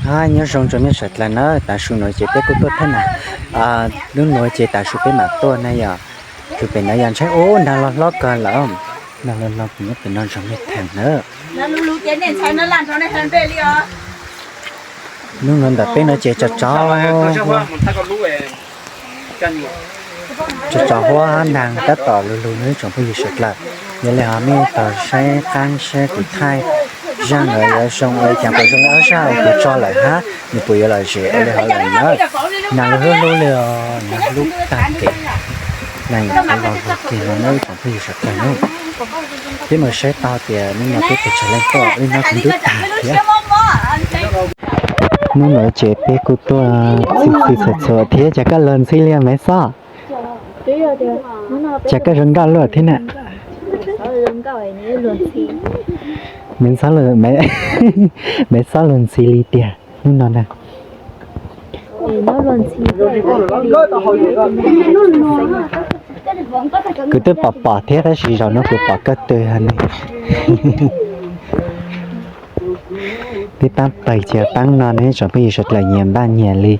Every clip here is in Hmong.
Nyob zoo rau nej sawv daws na, tav su no ces peb kuj tuaj thaj na. Lub nuav ces tav su peb mam tuaj na yom. Tsuas pem no yog ntsheb ub nag los hlob kawg lawm. Nag los hlob kuv nyob pem no nrog nej theem na. Lub nuav ntawm peb no ces tso tso tso tso huab nag tab tom lug lug no ib tsoom phooj ywg sawv dlawg. Yog le ho mej tau saib qaab saib kuv thaij zaaj lawm yuav zoo ua li cas, puas zoo li ob zaaj uas kuv tso lawm hab nws puas yuav lom zem ua li hov lawm na. Nag lug hlub hlub li os, nag hlub tag kev. Nag yuav tau los lug kig no na ib tsoom phooj ywg sawv dlawg na. Peb mus saib tau tias hnub no peb pes tsawg leej tuaj, ib hnub kuv ntub tag thiab. Hnub no ces peb kuj tuaj txhij txhij txhua txhua thiab, cas koj luag ntxhi li Maiv Xob? Cas koj zoo nkauj luaj thiab na? Maiv Xob, Maiv Xob luag ntxhi li tiag hnub no na. Kuv twb pom pom thiab tab sis zaum no kuv pom koj twg ha ne. Peb paab pawg chaw paab no ne tsoom phooj ywg sawv dlawg, nyias npaaj nyias li.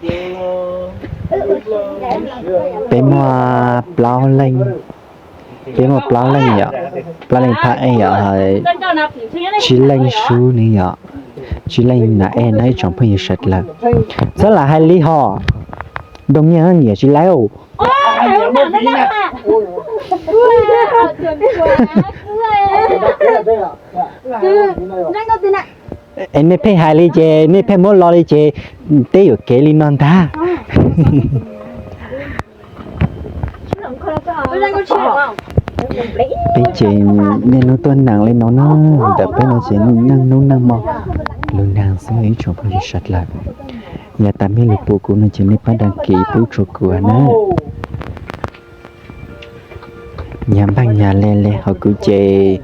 Peb muaj plaub leej, peb muaj plaub leej yom, plaub leej phab ej yom, tsib leej sub ne yom, tsib leej nam ej no ib tsoom phooj ywg sawv dlawg. Txhob lam hais li hos, doog nyiaj nyiam tsis laib. Es nej pheej hais li ces nej pheej muab lo li ces teb yuam kev li no ntag. Peb ces niaj hnub tuaj nees li no na, ntawm peb no ces neej hnub neej hmo lug nees xwb ib tsoom phooj ywg sawv dlawg. Yog tas mej lug pum kuv no ces nej pab đăng ký pub rua kuv na. Nyag npaaj nyag le le, ho kuv ces,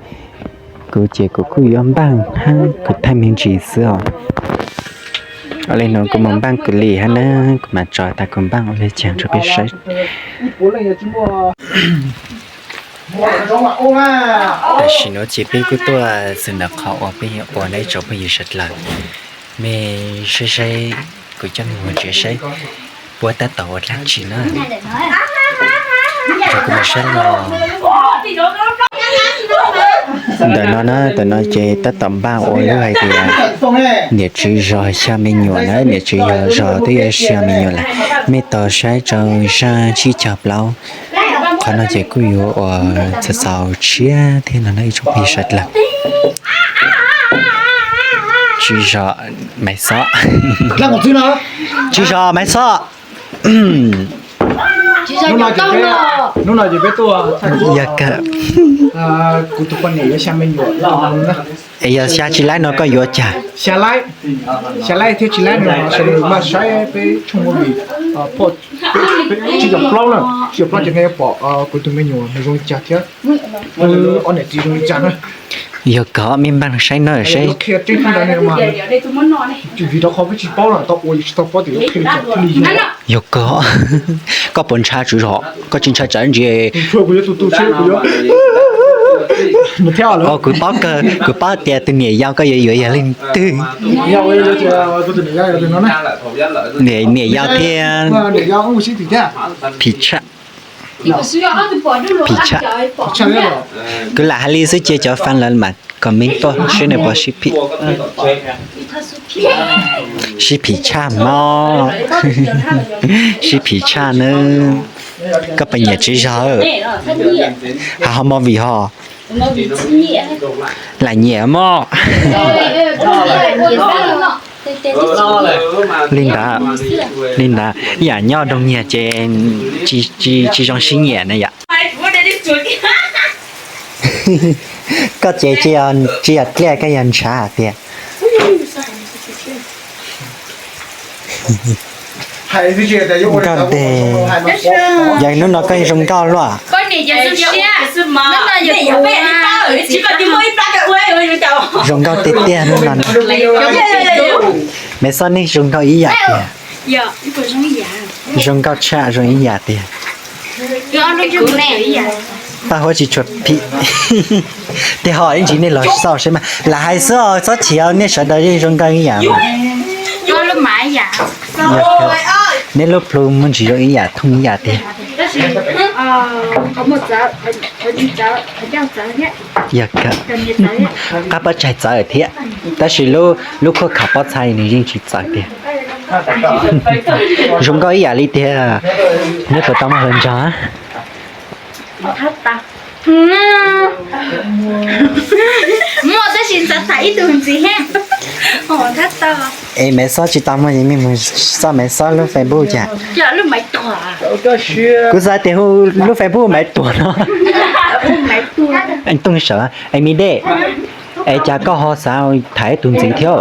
kuv ces kuv kuj yuav npaaj hab kuv thaij me ntsis xwb os. Ua li no kuv mus npaaj kuv li hab na, kuv mam tso tas kuv npaaj ua li cas rau peb saib. Tam sim no ces peb kuj tuaj txug ntawm qhov uas peb yuav ua na ib tsoom phooj ywg sawv dlawg. Mej saib saib, kuv coj mej mus ntsia saib puab tab tom ua dlaab tsi na. Rau kuv mus saib los. Ntawm no na, ntawm no ces tab tom npaaj ua lub hais tias niam tswv zog xya me nyuam na, niam tswv zog twb yuav xya me nyuam lawm. Mej tos saib rau zaaj tsib caug plaub, qhov no ces kuj yuav ua txaus txaus tshiab thiab no na ib tsoom phooj ywg sawv dlawg. Tswv zog Maiv Xob, tswv zog Maiv Xob. Yog kawg. Es yog xya tsis laib no koj yuav cas? Xya laib thiab tsis laib no sawv daws maj saib peb tshooj movie, tsib caug plaub na, tsib caug plaub ces nej yuav pom kuv tus me nyuam nws zoo li cas thiab ob niam txiv zoo li cas na. Yog kawg, mej npaaj saib no saib. Vim rau qhov peb tsis paub na, tau ua tsis tau paub tias yuav qhia li cas thiaj li yog. Yog kawg, koj puas ntshaw tswv zog? Koj tsis ntshaw tsam ntsis. Kuv paub kawg, kuv paub tias tus niam yau koj yuav yuav yog leej twg. Niam yau thiab phim tshaj. Phim tshaj. Kuv lam hais li xwb cia cov fan lawv mam comment tuaj seb nws puas sib phim. Sib phim tshaj mog. Sib phim tshaj nawb. Koj puas nyiam tswv zog? Has ho movie ho. Lam nyiam mog. Li ntawd, li ntawd yam nyob doog nyiag ces tsis zoo sib nyiam na yom. Koj ces tsis yog dliaj, koj yog ntshav tiag. Nkauj tes, yog hnub no koj zoo nkauj luaj. Zoo nkauj tiag tiag hnub no. Maiv Xob, nej zoo nkauj ib yam tiag. Zoo nkauj tshaj zoo ib yam tiag. Paj huab tsis tshua phim. Tej ho ib ntsis nej los xauj seb mas lam hais xwb os, txhob chim, nej sawv daws yeej zoo nkauj ib yam. Neb lub plhu muaj ntsis zoo ib yam thooj ib yam tiag. Yog kawg, qab pob tsaig txawv thiab, tab sis lub khuaj khav pob txha nws yeej tsis txawv tiag. Zoo nkauj ib yam li tiag. Neb puas tau muaj hluas nraug? Muaj tab sis ntxav tham ib tug ntxiv thiab. Es Maiv Xob tsis tau muaj, mus xoj Maiv Xob lub Facebook cas. Kuv xav tias hu lub Facebook Maiv Tuam no. Tooj Sawm, es Mi Dej, es cas koj ho xav tham ib tug ntxiv thiab?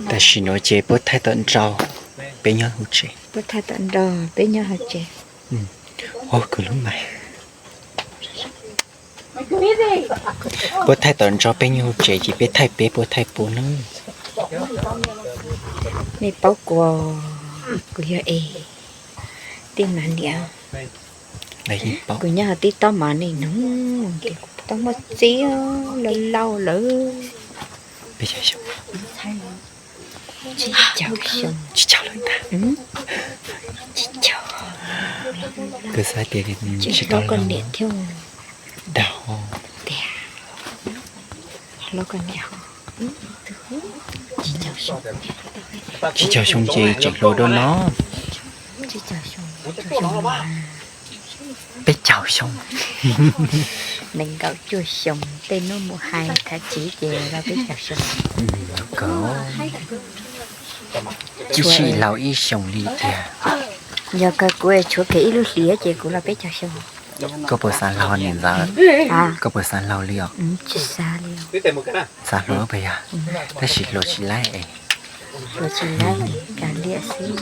Tam sim no ces puab thaij tom nrau, peb nyob hauv tsev. Puab thaij tom nrau, peb nyob hauv tsev. Ua kws lub mais. Puab thaij tom nrau, peb nyob hauv tsev ces peb thaij peb, puab thaij puab nawb. Nej paub kuv, kuv yog es tij mas niam, kuv nyob hauv tib tob mas nej nug tias kuv tau muaj txiv lawm lauj lawm. Tsib caug xyoo. Tsib caug lawm ntag. Tsib caug. Kuv xav tias tsis tau hlob koj niam thiab. Dag. Tiag, hlob koj niam. Tsib caug xyoo ces tseem hluas dua no. Peb caug xyoo. Nees nkaum cuaj xyoo, tej hnub mus hais thav tsiv ces los peb caug xyoo. Tib si laus ib xyoos li tiag. Yog kawg kuv tshuav kiag ib lub hlis ces kuv los peb caug xyoo. Koj puas xav laug niam ntxawm? Koj puas xav laug li os? Tsis xav li. Xav hluas pas yog, tab sis hluas tsis laib es. Hluas tsis laib ces kav liam xwb.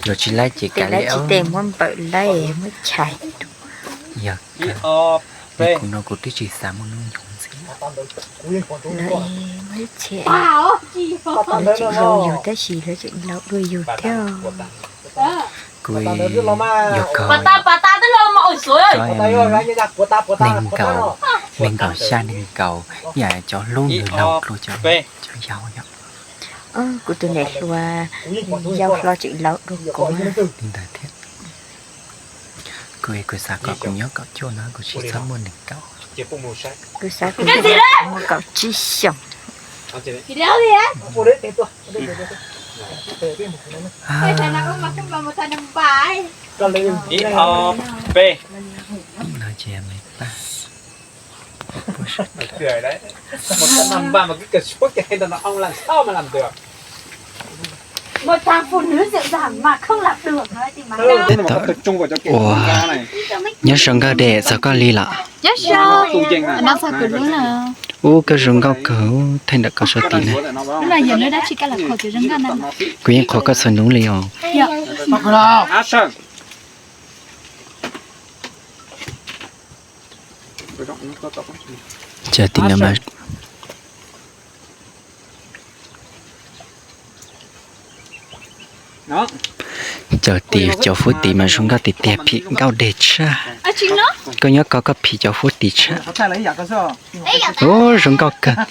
Hluas tsis laib ces kav liam. Tsis tes muab npawm laib muab chais. Yog kawg, kuv no kuv twb tsis xav muaj hnub nyoog ntxiv. Lawv muaj ib txhia, lawv tseem laus yus tab sis lawv tseem laus dua yus thiab. Kuv yog kawg, nees nkaum, nees nkaum xya nees nkaum, yam cov hlub nws laug dua cov, cov yau yom. Kuv tus niam hluas yau hlo tseem laus dua kuv li ntawd thiab. Kuv, kuv xav kom kuv nyob kaum cuaj no kuv tsis txhob muaj nees nkaum. Kuv xav kuv muaj kaum tsib xyoos. No ces me paj. Ua, nyob zoo nkauj dej, txog koj li lawm. Ub, koj zoo nkauj kawg, thaij ntawm koj sab tid na. Kuv yeej qhuas koj txhua hnub li os. Cov tim no mas, cov tim, cov fuab tim mas zoo nkauj tiag tiag, phim nkauj deg tshaj. Koj nyob ko koj phim cov fuab tim tshaj. Ub, zoo nkauj kawg.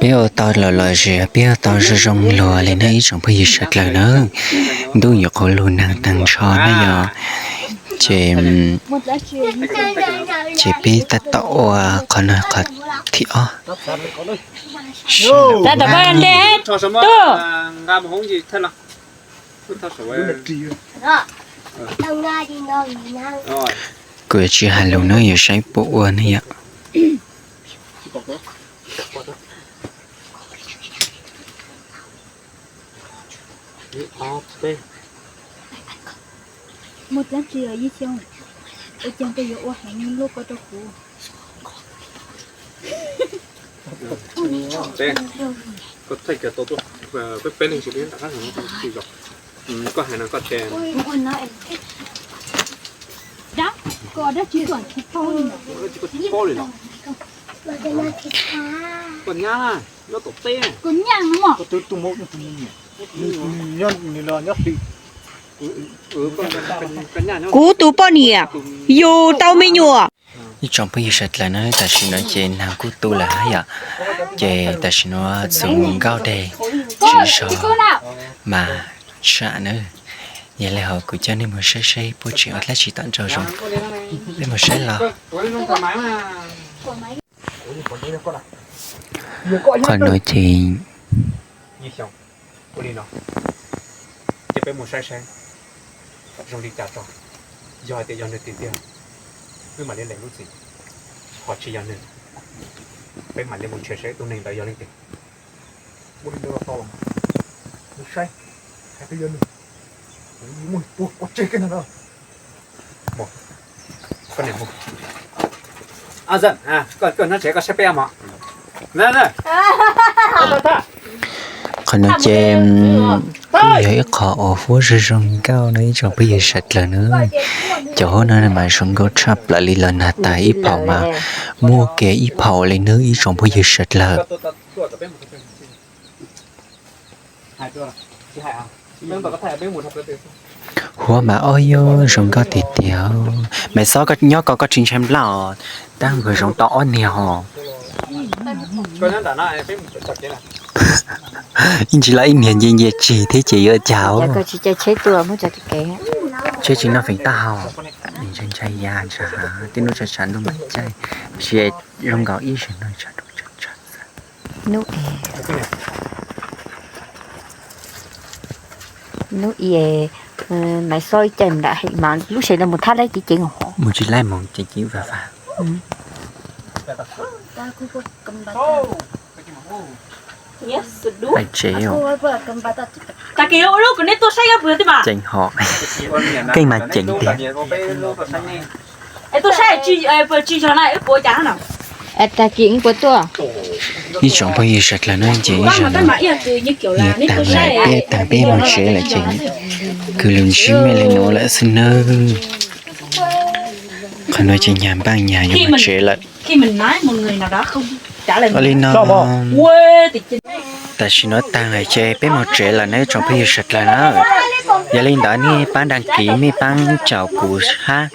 Peb ua tau lawm lossis peb ua tau zoo zoo luag li na ib tsoom phooj ywg sawv dlawg na. Ntuj yuav qhuav lug nag tag nrho na yog, ces, ces peb tab tom ua qhov no qhov thib ob. Kuv yuav tsis hais lus na, yuav saib puas ua ne yom. Koj thaij kiag tau tuaj, peb, peb leeg tsis peb nram qab no tsis zos. Koj hais no koj teb. Koj tsis paub li los? Kuv tus poj niam, yus tau me nyuam. Ib tsoom phooj ywg sawv dlawg na, tam sim no ces nag kuj tu lawm hab yom, ces tam sim no txus mus nkauj deg tsis zog mas tsam na. Yog li ho kuv coj nej mus saib saib puab tseem ua dlaab tsi tom nraum zoov. Peb mus saib los. Qhov nuav ces, ua li no, ces peb mus saib saib zoo li cas tso. Yog hais tias yog nws tiag tiag, peb mam li lees lub txim, ho tsis yog nws, peb mam li mus nrhiav saib tus neeg ntawd yog leej twg. Ua li ntawd los tau los? Mus saib hais tias yog nws, kuv muab nws tua pov tseg kiag ntag na. Qhov nuav ces kuj yog ib qho uas huab zoo zoo nkauj na ib tsoom phooj ywg sawv dlawg na. Cov huab no mas zoo nkauj tshaj plaws li los nag tas ib phaum mas muaj kiag ib phaum li na ib tsoom phooj ywg sawv dlawg. Huab mas ob yug zoo nkauj tiag tiag. Maiv Xob, koj nyob ko koj tsis ntshai nplaj os, tab nkaus zoov tau ob niag os. Ib ntsis los ib niag nce nce tsig thiab ces yuav cas. Tsheb tsis noj feem tag hau, ntshai ntshai ya ntshai hav, tib hnub tshav tshav ntuj mam caij, tab sis zoo nkaus ib zaug no tshav ntuj tshav tshav. Nub i, Maiv Xob ib caij nram heev mas lub sev no mus thab laib ceev ceev os. Mus tsis laib mus ceev ceev vaj vaj. Hais tsev os. Ceev hos. Keej mas ceev tiag. Ib tsoom phooj ywg sawv dlawg no ces ib zaug no, tag lawm peb, tag peb mus tsev lawm ces kws lug ntsib mej le nuav lawm xwb nawb. Qhov nuav ces nyag npaaj nyag yuav mus tsev lawm. Ua li no, tam sim no tag lawm ces peb mus tsev lawm nawb tsoom phooj ywg sawv dlawg na. Yog li ntawd nej paab đăng ký, mej paab caum kuv hab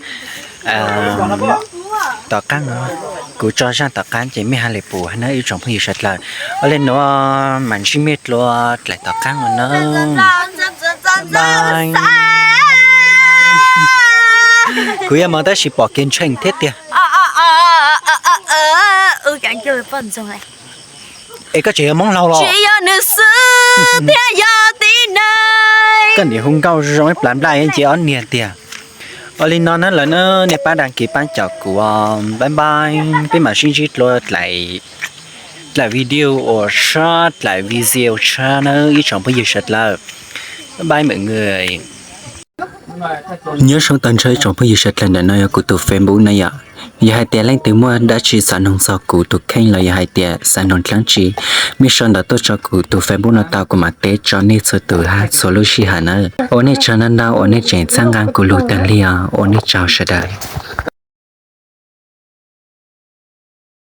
tom qaab no, kuv tso zaaj tom qaab ces mej hab le pum hab na ib tsoom phooj ywg sawv dlawg. Ua li nuav mas ntsib mej dlua dlaim tom qaab no na. Kuv yuav moog tab sis pom kev ntseeg thiab tiag. Es koj tseem yuav Moob Laug los? Koj niam hu nkauj zoo ib plab nplaj yeej ces ob niag tiag. Ua li no na lawm na, nej paab đăng ký paab caum kuv, bye bye, peb mam sib ntsib dlua dlaim video uas tshab, dlaim video tshab na ib tsoom phooj ywg sawv dlawg. Bye bye mọi người. Nyob zoo tag nrho ib tsoom phooj ywg sawv dlawg, ntawm no yog kuv tus Facebook na yom. Yog hais tias leej twg muaj dab tsi xav noog txog kuv tus kheej los yog hais tias xav noog dlaab tsi, mej sau ntawv tuaj tso kuv tus Facebook no tau, kuv mam teb tso nej txhua tus hab txhua lub sij hawm nawb. Ua nej tsaug ntau ntau uas nej tseem txhawb nqa kuv lug taag le os, ua nej tsaug sawv daws.